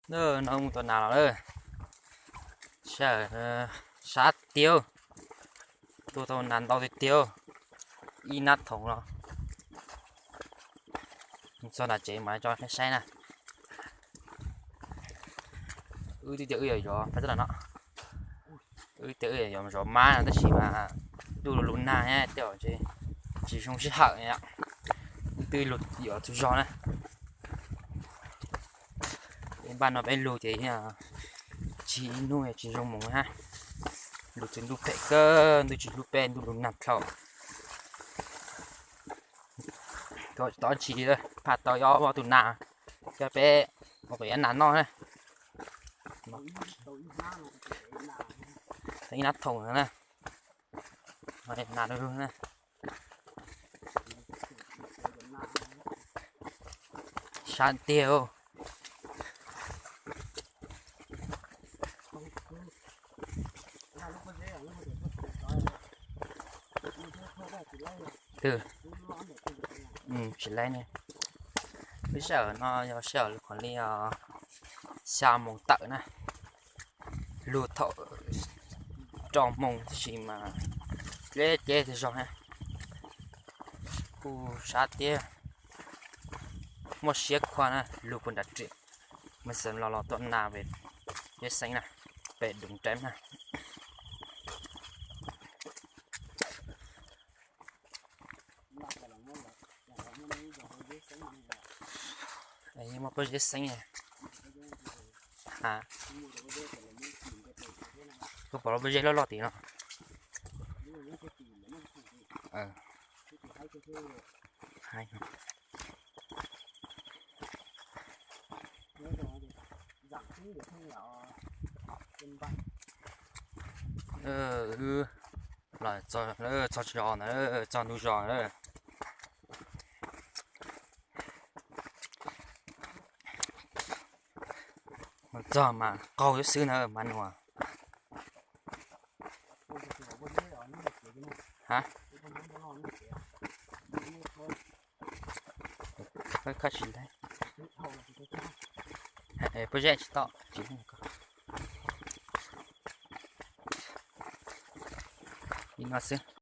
No mus tua nas los lawm. Sab tiag, tua tau nas ntau tiag tiag, ib nab thoom no. Txog nram tsev mas tso nej saib na. Wb twb tias wb yuav yos pab teb no, wb tias wb yuav yos zov mab no tab sis mas ntuj lug nag thiab tej zaum tsis zoo sij hawm, wb twb lug yos txhua zog na. Peb npaj no peb lug ces tsis ib hnub tsis zoo mus hab. Lug txug ntuj phem kawg, ntuj tsis hlub peb, ntuj lug nag dlhau. Tov tsis phaj tau ob tug nas, coj peb ua kom ib nas noj na. Ib nab thoom na. Nas lug na. Sab tiag. Twg? Tsis laib ne. Lub sij hawm no yog sij hawm lub qhov li xya moos tawm na. Lug thaum rau moos tab sis mas dleb dleb tag zog na. Kuj sab tiag, muaj siab khuaj na, lug puag nram riam. Mej xeem los los tuaj nas pem Zeb Xeeb na, pem Doo Reeb na. Yeej muaj pob zeb xeeb. Kuv pom lub pob zeb loj loj tim no. Los txog tsis zos ntawd, txog ntug zos lawm. Mus txog mas qaug xwb xwb na mas nuav. Ha? Koj tsis laib. Pob zeb tsis tau tsis. Li no xwb.